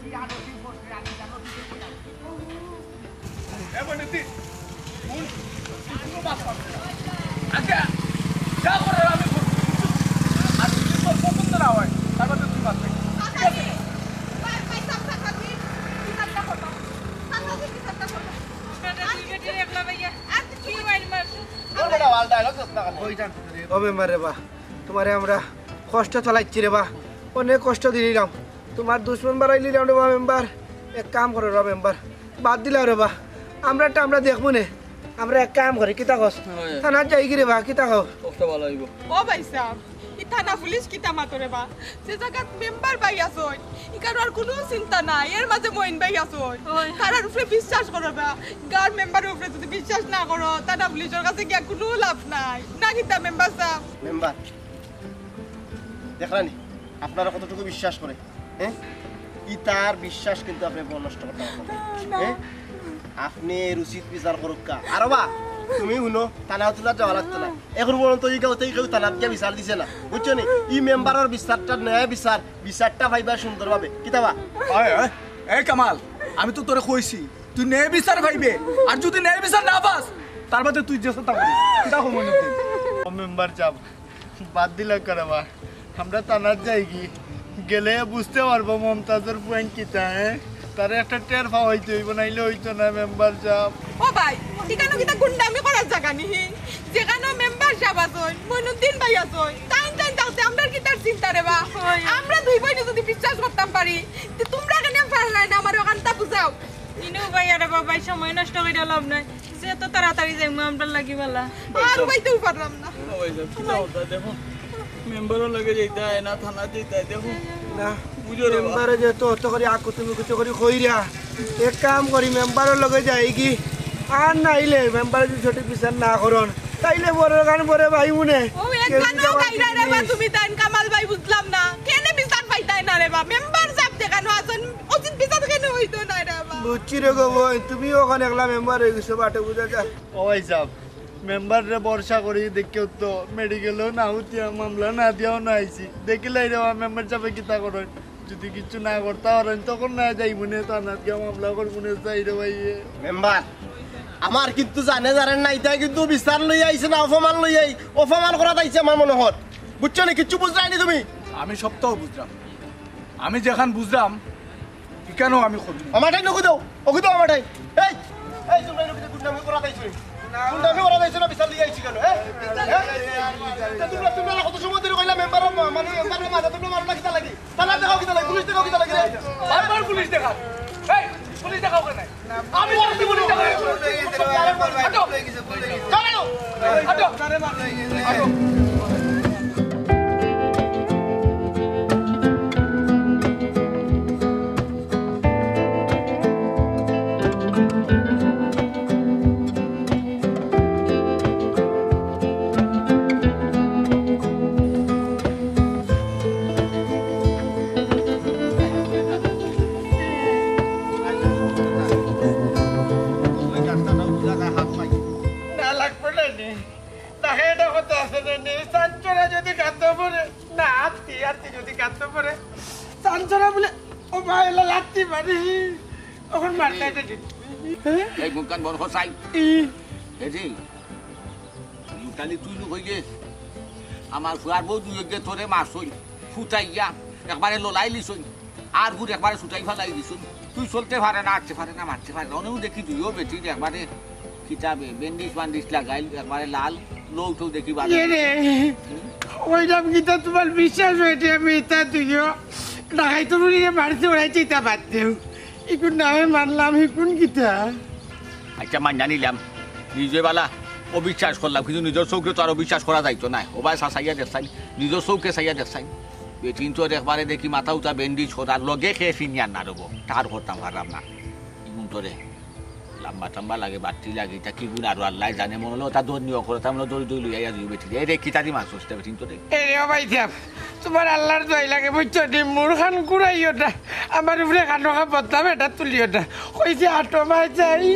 কি আলো, কি করছে, আমি চালো, ঠিক আছে। এ, বন্ধু, তুই, কোন, তুই কোনো বাস পাস না। আচ্ছা, যা করে আমি করবো, বুঝছো? আর যদি তোর পছন্দ না হয়, তারপর তো তুই বাঁচবে। ঠিক আছে? ভাই, ভাই, সাব, সাব, সাব, কি, কি সাবটা করবো? সাব, সাব, কি সাবটা করবো? আপনারা দুই বেটির একলা ভাইয়া, আর কি ওয়াইন মারছো? ও বেটা, ওয়াল ডায়লগ দোস্ত না। ওই জান, ও মেম্বার রে বা, তোমারে আমরা কষ্ট চালাইছি রে বা, অনেক কষ্ট দিলাম। তোমার দুশমন বাড়াই নিলাম রে বা মেম্বার। এক কাম করো রে মেম্বার, বাদ দিলাম রে বা, আমরা একটা আমরা দেখবো নে, আমরা এক কাম করি, কিতা কস? হ্যাঁ। থানাত যাই কি রে বা, কিতা কও? কষ্ট ভালো হইব। ও ভাই সাহেব, ই থানা পুলিশ কিতা মাতো রে বা? যে জাগাত মেম্বার ভাই আছইন, ইকার আর কুনু চিন্তা নাই, এর মাঝে মইন ভাই আছইন। ওই। তারার উপরে বিশ্বাস করো বা, গাঁওর মেম্বারর উপরে যদি বিশ্বাস না করো, থানা পুলিশর কাছে গিয়া কুনু লাভ নাই। না কিতা মেম্বার সাহেব? মেম্বার, দেখলানি, আপনারা কতটুকু বিশ্বাস করে, হ্যাঁ? ইতার বিশ্বাস কিন্তু আপনি বড় নষ্ট করতে পারবেন না, না। হ্যাঁ? আপনি এর উচিত বিচার করুক্কা। আর বা, তুমি হুনো, থানা তুলা যাওয়া লাগতো না। এখন পর্যন্ত এই গাঁওতে কেউ থানাত গিয়া বিচার দিছে না, বুঝছো নি? ই মেম্বারর বিচারটা ন্যায় বিচার, বিচারটা পাইবা সুন্দরভাবে। কিতা বা? ওই, ওই, এই কামাল, আমি তো তোরে কইছি, তুই ন্যায় বিচার পাইবে, আর যদি ন্যায় বিচার না পাস, তার বাদে তুই যে চিন্তা করিস, কিতা কম হইল তুই? ও মেম্বার সাহেব, বাদ দিলাম কারে বা, আমরা থানাত যাই কি? গেলে বুঝতে পারবো মমতাজর ফুয়াইন কিতা, হ্যাঁ? তারে একটা টের পাওয়াইতে হইব, নাইলে হইতো না মেম্বার সাহেব। ও ভাই, ইখানো কিতা গুন্ডামি করার জাগা নি? যেখানো মেম্বার সাহেব আছইন, মইনুদ্দিন ভাই আছইন, তাইন তাইন থাকতে আমরার কিতার চিন্তা রে বা? ওই। আমরা দুই বইনে যদি বিশ্বাস করতাম পারি, তে তোমরা কেনে পারলায় না আমার ওখানটা বুঝাও? ইনু ভাই, আরে বাবা, এই সময় নষ্ট কইরা লাভ নাই। যে তো তাড়াতাড়ি যাইমু, আমরার লাগি বালা। আর উবাইতেও পারলাম না। ও ভাই সাহেব, কিতা কথা দেখো, মেম্বারর লগে যাইতায় না থানাত যাইতায়, দেখো। না, বুঝো রে বা। মেম্বারে যে তো অত করি আকুতি মুকুতি করি কইরা, এক কাম করি, মেম্বারর লগে যাই কি? আর নাইলে মেম্বারে যদি সঠিক বিচার না করইন, তাইলে বড় গান বড় ভাই মনে। ও, এক কেউ গানও যদি আমার গাইরা রে বা, তুমি তাইন কামাল ভাই, বুঝলাম না। কেনে বিচার পাইতায় না রে বা? মেম্বার সাহেব যেখানো আছইন, উচিত বিচার কেনে হইতো না রে বা? বুঝছি রে গো বইন, তুমিও অখন একলা মেম্বার অই গেছো, বাটে বুঝা যায়। ও ভাই সাহেব, মেম্বাররে ভরসা করি দেখিও তো, মেডিকেলও না উঠিয়া মামলা না দিয়াও না আইছি। দেখিলাই রে বা মেম্বার সাহেবে কিতা করইন। যদি কিচ্ছু না করতা পারইন, তখন না যাইমু নে থানাত গিয়া মামলা করমু নে, যাই রে ভাই। মেম্বার, আমার কিন্তু জানে জানেন না, ইতায় কিন্তু বিচার লইয়া আইছে না, অপমান লইয়া আই-, অপমান করাত আইছে আমার মনে হয়। বুঝছো নি? কিচ্ছু বুঝরায় নি তুমি? আমি সবটাও বুঝরাম। আমি যেখান বুঝরাম, তুই কেন আমি করব? আমার টাইম নগু দাও, ওগু দাও আমার টাইম। এই, এই তোমরা নগু গুন্ডামি করা দাইছো। গুন্ডামি করা দাইছো না, বিচার লিয়ে আইছি কেন, হ্যাঁ? হ্যাঁ? তা তোমরা, তোমরা কত সময় ধরে কইলা মেম্বার, মানে মেম্বার মাথা তোমরা মারো না কিতা লাগি? তারা দেখাও কিতা লাগি? পুলিশ দেখাও কিতা লাগি রে? বারবার পুলিশ দেখা। এই, পুলিশ দেখাও কেন? আমি বলছি পুলিশ দেখাও। আটো। চলো। আটো। আটো। না লাগবে না নি। না, এটা কথা আছে না নি। চাঞ্চরা যদি কাঁদতে পারে, না, আত্তি, আত্তি যদি কাঁদতে পারে, চাঞ্চরা বলে, ও ভাই, এলা লাগতে পারে। তখন মারতে এটা যদি। এই মুখখান বড় হোসাই। ই। এই যে, মুতালি তুই লোক হইলে, আমার ফুয়ার বউ দুই একগে তোরে মারছইন, ফুটাইয়া, একবারে ললাই লিছইন, আর গুড় একবারে ছুটাই ফালাই দিছইন। তুই চলতে পারে না, আটতে পারে না, মারতে পারে না। অনেও দেখি দুইও বেটি একবারে কিতাবে ব্যান্ডেজ ম্যান্ডেজ লাগাইল, একবারে লাল, লৌ টৌ দেখি বাজে। এ রে, ওইরকম কিতা তোমার বিশ্বাস হইতে আমি ইতা তুইও ডাকাই তো বুড়িরে মারতে উড়াইতে ইতা বাদ দেও। ইকুন নামে মারলাম, ইকুন কিতা? আচ্ছা, মান্না নিলাম, নিজে বালা অবিশ্বাস করলাম, কিন্তু নিজর চউখে তো আর অবিশ্বাস করা যাইতো না। ও ভাই, চাচাইয়া দেখছইন, নিজর চউখে চাইয়া দেখছইন, বেটিন তো একবারে দেখি মাথা উতা ব্যান্ডেজ করা, লগে খেয়ে ফিনিয়ার না রব, তার করতাম পারলাম না। ইগুন তোরে লম্বা টম্বা লাগে, বাট্টি লাগে, ইতা কি গুণ আরো আল্লায় জানে, মনে হলো ওটা দৌড় নিয়ে করো, তার মনে দৌড়ি দৌড়ি লইয়া যাই বেটি। এই রে, কিতা দি মাছ হচ্ছে বেটিন তোরে? এ রে, ও ভাই সাহেব, তোমার আল্লাহর দোয়াই লাগে, বুঝছো নি? মুরখান কুড়াইও না, আমার উপরে খানো খা বদনাম এটা তুলিও না। কইছে, "আটো মা যাই।"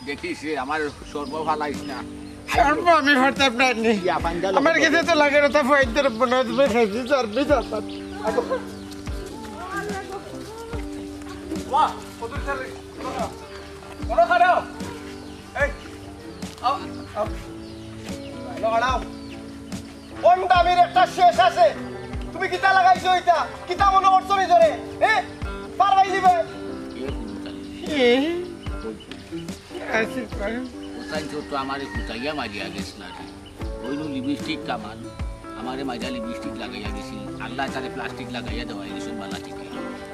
দেখিস রে, আমার সর্ব ফালাইস না। সর্ব আমি ফাটাম না নি। ইয়া, পাঞ্জা লোক আমার গেছে তো লাগে না, তা ফাইট ধরে মনে হয় তুমি খাইছি, চর্বি চাপাত। বাহ, কত চলে। বড় খারাপ। এই, আও, আও। বড় খারাপ। ভন্ডামির একটা শেষ আছে। তুমি কিতা লাগাইছো ইটা? কিতা মনে করছো নিজরে? এ? পারবাই দিবে? এ? আছে, পারো। কোথায় তো, তো আমারে কোথায় মারিয়া গেছ না রে? ওইনু লিপস্টিক কামাল, আমারে মাইজা লিপস্টিক লাগাইয়া গেছিল। আল্লাহ তারে প্লাস্টিক লাগাইয়া দেওয়াই গেছিল বালা ঠিক।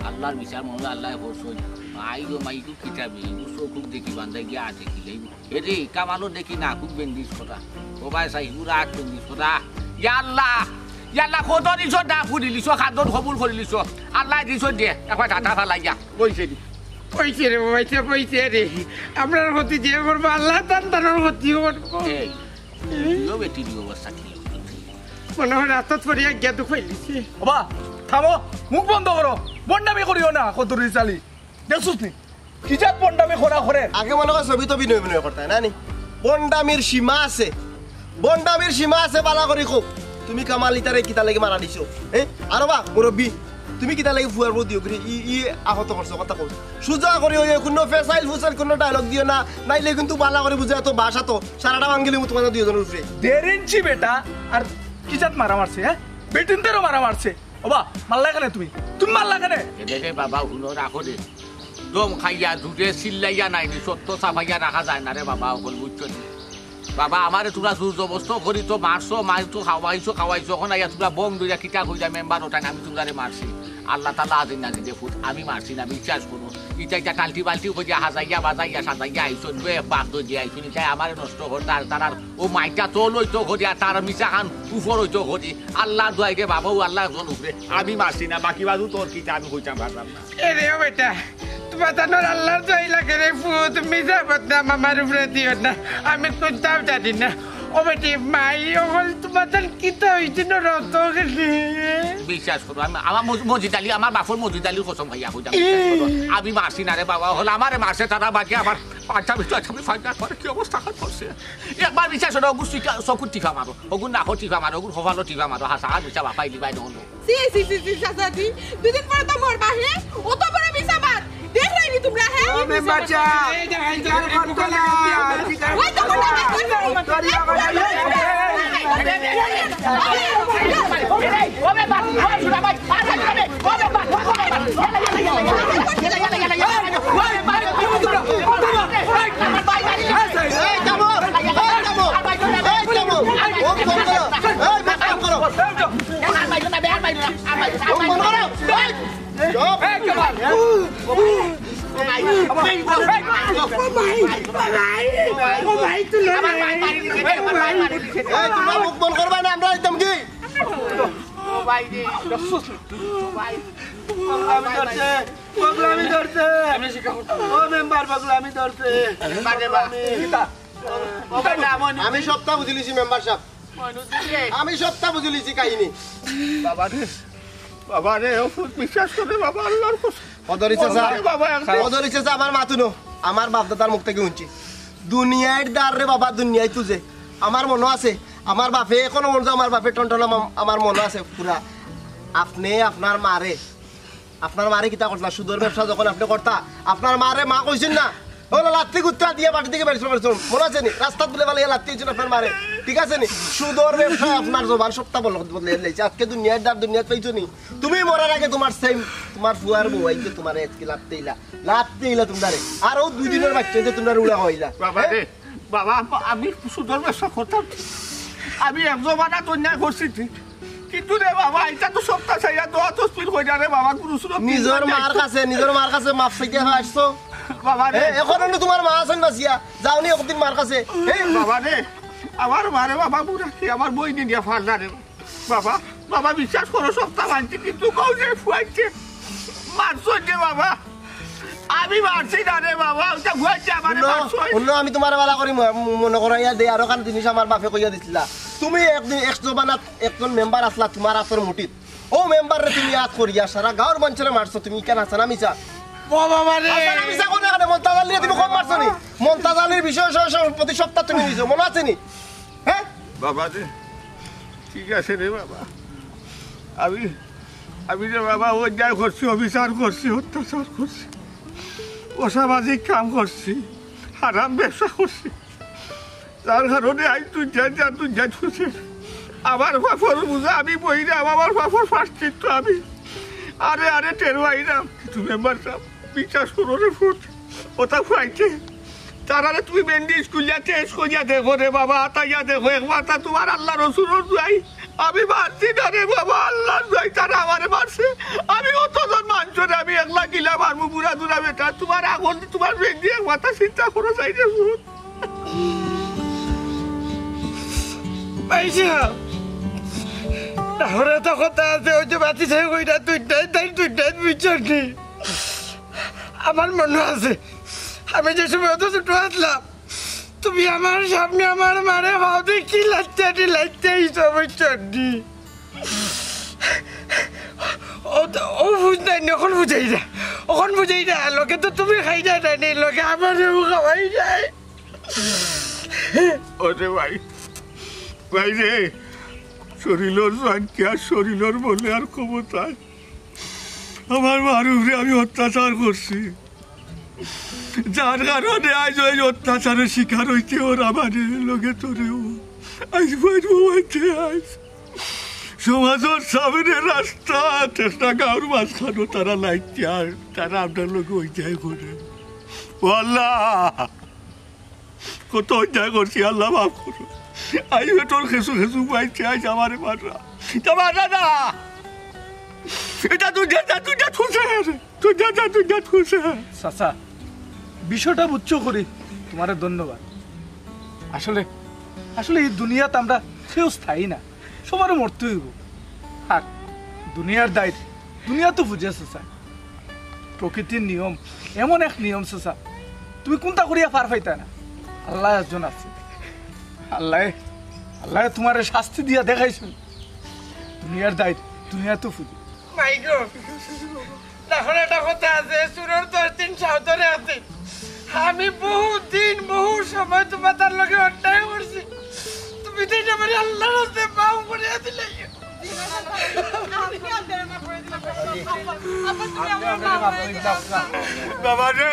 আল্লাহর বিচার মনে হয় আল্লাহ করছইন। মাই গো মাই গো কিতাবে, চোখ দেখি বান্ধাই গিয়া আটে কি লাইব। এরে, কামালো দেখি না, খুব বেন্দিস কথা। ও ভাই সাই, পুরা আট বেন্দিস কথা। ইয়া আল্লাহ, ইয়া আল্লাহ, কত দিছ না ফুরিলিছ, খাদ্য কবুল করিলিছ। আল্লাহ দিছ দে, একবার টাটা ফালাইয়া। কইছে রে। কইছে রে, বাবা, ইচ্ছা কইছে রে। আমরার ক্ষতি যে করবো, আল্লাহ তান তানোর ক্ষতি করবো। এই, তুইও বেটি, তুই অবস্থা কি হলো? মনে হয় রাস্তাত পড়িয়া গিয়া দুখ পাইলিছে। বাবা, থামো, মুখ বন্ধ করো, বন্ডামি করিও না, কত রিসালি। দেখছস নি? কি জাত বন্ডামি করা করে? আগে মনে হয় ছবি তো বিনয় বিনয় করতে হয় না নি? বন্ডামির সীমা আছে, বন্ডামির সীমা আছে, বালা করি কও। তুমি কামাল ইতারে কিতা লাগি মারা দিছো? এ? আরো বা, মুরব্বি, তুমি কিতা লাগি ফুয়ার বউ দিও করি ই, ই আহত করছো, কথা কও। সুজা করি ওই কোনো ফেসাইল ফুসাইল কোনো ডায়লগ দিও না, নাইলে কিন্তু বালা করি বুঝে তো বাসা তো সারাটা ভাঙ্গিলি মতো তোমাদের দুইজনের উপরে। দেড় ইঞ্চি বেটা, আর কি জাত মারা মারছে, হ্যাঁ? বেটিনদেরও মারা মারছে। ওবা, মারলা কেনে তুমি? তুমি মারলা কেনে? এ দেখে বাবা, হুনো রাখো রে। দম খাইয়া, জুরে চিল্লাইয়া নাইনি, সত্য চাপাইয়া রাখা যায় না রে বাবা, অকল বুঝছো নি? বাবা, আমারে তোমরা জোর জবস্ত করি তো মারছো, মারি তো খাওয়াইছো, খাওয়াইছো, এখন আইয়া তোমরা বম ধরিয়া কিতা কইরা মেম্বার ওঠাইন, আমি তোমরারে মারছি। আল্লাহ তাআলা আজিন নাজি দে ফুট, আমি মারছি না, বিশ্বাস করো। ইটা ইটা টাল্টি বাল্টি করিয়া হাজাইয়া বাজাইয়া সাজাইয়া আইছো, দুয়ে বাদ দিয়া আইছো, ইটাই আমারে নষ্ট করতা, আর তারার ও মাইটা তো লইতো করি, আর তার মিছা খান উপর হইতো করি। আল্লাহর দোয়াই রে বাবা, ও আল্লাহ একজন উপরে। আমি মারছি না, বাকি বাজু তোর কিতা আমি কইতাম পারলাম না। এ রে ও বেটা, তোমার তানোর আল্লাহর দোয়াই লাগে রে ফুত, মিছা বদনাম আমার উপরে দিও না, আমি কুন্তাও জানি না। ও বেটি, মাই অকল তোমার তান কিতা হইছে না রত গেলে? বিশ্বাস করো, আমি, আমার মজ-, মজিদ আলী, আমার বাপর মজিদ আলীর কসম খাইয়া কইতাম, বিশ্বাস করো। আমি মারছি না রে বাবা, হল আমারে মারছে তারা, বাকি আমার পাঞ্জাবি তো আমি ফাইনাল করে কি অবস্থা খান করছে। একবার বিশ্বাস করো, অগুর চুইকা-, চকুর টিপা মারো, অগুর নাকো টিপা মারো, অগুর কপালো টিপা মারো, হাসা আর মিছা বাপাই লিবাই নহলো। ছি, ছি, ছি, ছি, চাচাজি, দুদিন পরে তো মরবা, হে? অত বড় মিছা মাত। দেখরায়নি তোমরা, হে? ও মেম্বার সাব। এই যে, এই যে, এই যে, ওই তো কোনটা মাত, দেখরায়নি। এই, তোমরা মুখ বন্ধ করবা না, আমরা একদম কি? ও ভাই রে। ও ভাই। পাগলামি ধরছে, পাগলামি ধরছে। ও মেম্বার, পাগলামি ধরছে। পাগলামি। ও ভাই, না, মনে আমি সবটা বুঝিলিছি মেম্বার সাহেব। মনে হচ্ছে যে আমি সবটা বুঝিলিছি কাহিনী। বাবা রে, বাবা রে, ও বিশ্বাস করে বাবা, আল্লাহর কসম। কদরি চাচা, বাবা, একদম। কদরি চাচা, আমার মাতুনো, আমার বাপ দাদার মুখ থাকি হুনছি। দুনিয়ার দার রে বাবা, দুনিয়ায় তুজে। আমার মনো আছে, আমার বাপে এখনো মনো আছে, আমার বাপে টনটনা মাম-, আমার মনো আছে পুরা। আপনে আপনার মারে, আপনার মারে কিতা করতা? সুদর ব্যবসা যখন আপনে করতা, আপনার মারে মা কইছইন না? ওলা লাত্তি গুত্তা দিয়া বাড়ি থাকি বের করছইন। মনো আছে নি? রাস্তাত বুলে বালা লাত্তি দিছইন আপনার মারে। ঠিক আছে নি? সুদর ব্যবসায় আপনার জবান সবটা বল-, বদলে লাইছে। আজকে দুনিয়ার দার দুনিয়াত পাইছো নি? তুমি মরার আগে তোমার সেম, তোমার ফুয়ার বউ আইছে তোমারে আজকে লাত্তি দিলা। লাত্তি দিলা তোমরারে। আর ও দুই দিনর বাচ্চা যে তোমরারে উড়া খাওয়াইলা। বাবা রে, বাবা, আম-, আমি সুদর ব্যবসা করতাম। আমি এক জমানাত অন্যায় করছি ঠিক। কিন্তু রে বাবা, এটা তো সবটা চাইয়া দোয়া তসবির কইরা রে বাবা, গুরু সুরত নিজর মার কাছে, নিজর মার কাছে মাফ চাইতে আসছো। বাবা রে। এ, এখন অন্য তোমার মা আছেন বাঁচিয়া। যাওনি একদিন মার কাছে। এ? বাবা রে, আমার মারে বাবা বুড়া কি আমার বই নিয়ে ফাল না রে বাবা। বাবা, বাবা, বিশ্বাস করো, সবটা মানছি, কিন্তু কও যে ফুয়াইছে, মারছো যে বাবা, আমি মারছি না রে বাবা, ওটা ফুয়াইছে আমারে হুনো, মারছো। হুনো, আমি তোমার বালা করি ম-, মনে করাইয়া দেই, আরো কান জিনিস আমার বাপে কইয়া দিছিলা। তুমি একদিন এক জমানাত একজন মেম্বার আছলা, তোমার আতর মুঠিত। ও মেম্বার রে তুমি আত করিয়া সারা গাঁওর মানষরে মারছো, তুমি কেন আছো না মিছা? ও বাবা রে। আচ্ছা, না মিছা কোন কারণে মন্তাজ আলীরে তুমি কম মারছো নি? মন্তাজ আলীর বিষয় সহ সহ প্রতি সপ্তাহ তুমি নিছো, মনে আছে নি? হ্যাঁ? বাবা রে, ঠিক আছে রে বাবা, আমি, আমি রে বাবা অন্যায় করছি, অবিচার করছি, অত্যাচার করছি, অসামাজিক কাম করছি, হারাম ব্যবসা করছি, যার কারণে আজ তুই যা, যা, তুই যা, তুই যা। আমার বাপর বুঝা আমি বই না, আমার বাপর ফাঁসছিত আমি। আরে, আরে, টেরো আইলাম, কিন্তু মেম্বার সাহেব, বিচার শুরু রে ফুট, ওটা ফুয়াইছে। তারারে তুমি বেন্ডি স্কুল যা চেঞ্জ করিয়া দেখো রে বাবা, আতাইয়া দেখো, একবার তা তোমার আল্লাহ রসুলর যাই। আমি মারছি না রে বাবা, আল্লাহর যাই, তারা আমারে মারছে। আমি অতজন মানষরে আমি একলা গিলা মারমু, বুড়া দুরা বেটা, তোমার আগল, তোমার বেন্ডি একবার তা চিন্তা করো যাই রে ফুট। পাইছি না। তাহলে তো কথা আছে, ওই যে বাতি সাহেব ওইটা দুইটাই, তাই দুইটাই বুঝছো নি? আমার মনে আছে, আমি যে সময় অত ছোট আসলাম, তুমি আমার সামনে আমার মারে ভাও দেখি লাইতে আনি লাইতে এই সব বুঝছো নি? ও তো, ও বুঝ নাই নি, এখন বুঝাই না, এখন বুঝাই না, লোকে তো তুমি খাই যায় না নি, লোকে আমার খাওয়াই যায়। ওরে ভাই, ভাই রে, শরীরর জান কি আর শরীরর বলে আর ক্ষমতায় আমার মার উপরে আমি অত্যাচার করছি, যার কারণে আজ ওই অত্যাচারের শিকার হইতে ওর আমার লগে তোরেও আজ বাইর হইতে আজ সমাজর সামনে রাস্তা চেষ্টা গাঁওর মাঝখানো তারা লাইতে আর তারা আপনার লগে ওই যায় করে। ও আল্লাহ, কত অন্যায় করছি, আল্লাহ মাফ করো। আই বেটর খেসু খেসু পাইছে, আইজ আমারে মাররা। তা মাররা না। এটা তুই যা, যা, তুই যা, তুই যা, তুই যা, যা, তুই যা, তুই যা। চাচা, বিষয়টা বুঝছো করি, তোমারে ধন্যবাদ। আসলে, আসলে এই দুনিয়াত আমরা কেউ স্থায়ী না, সবারও মরতে হইব। আর দুনিয়ার দায়, দুনিয়া তো বুঝে চাচা। প্রকৃতির নিয়ম, এমন এক নিয়ম চাচা, তুমি কোনটা করিয়া পার পাইতা না। আল্লাহ একজন আছে, আল্লাহ, আল্লাহ তোমারে শাস্তি দিয়া দেখাইছইন। দুনিয়ার দায়, দুনিয়া তো ফুটে। মাই গো, তখন একটা কথা আছে, চুরর দশ দিন সাঁওতালর এক দিন। আমি বহু দিন, বহু সময় তোমার তার লগে অন্যায় করছি। তুমি তো এটা আমার আল্লাহর হাতে মাফ করিয়া দিলে। বাবা রে,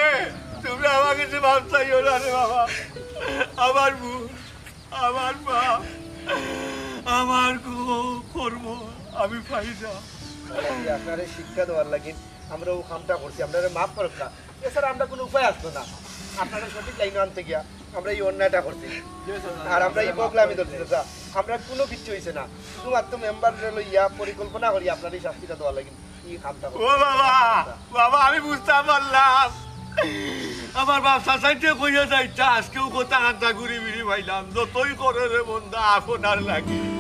তুমি আমার কাছে মাফ চাইও না রে বাবা। আমার ভুল, আমার পাপ, আমার ক-, কর্ম। আমি পাই না। আপনারে শিক্ষা দেওয়ার লাগি আমরা অউ কামটা করছি, আপনারে মাফ করউক্কা। এছাড়া আমরা কুনু উপায় আছলো না। আপনারে সঠিক লাইনো আনতে গিয়া আমরা ই অন্যায়টা করছি। আর আমরা ই বগলামি ধরছি, চাচা। আমরা কুনু কিচ্ছু অইছে না। শুধুমাত্র মেম্বাররে লইয়া পরিকল্পনা করি আপনারে ই শাস্তিটা দেওয়ার লাগি ই কামটা করছি। ও বাবা, বাবা, আমি বুঝতাম পারলাম। আমার বাপ চাচাইতে কইয়া যাইতা, আজকেও কথা কান্তা ঘুরি ফিরি পাইলাম। যতই করে রে বন্দা, আপনার লাগি।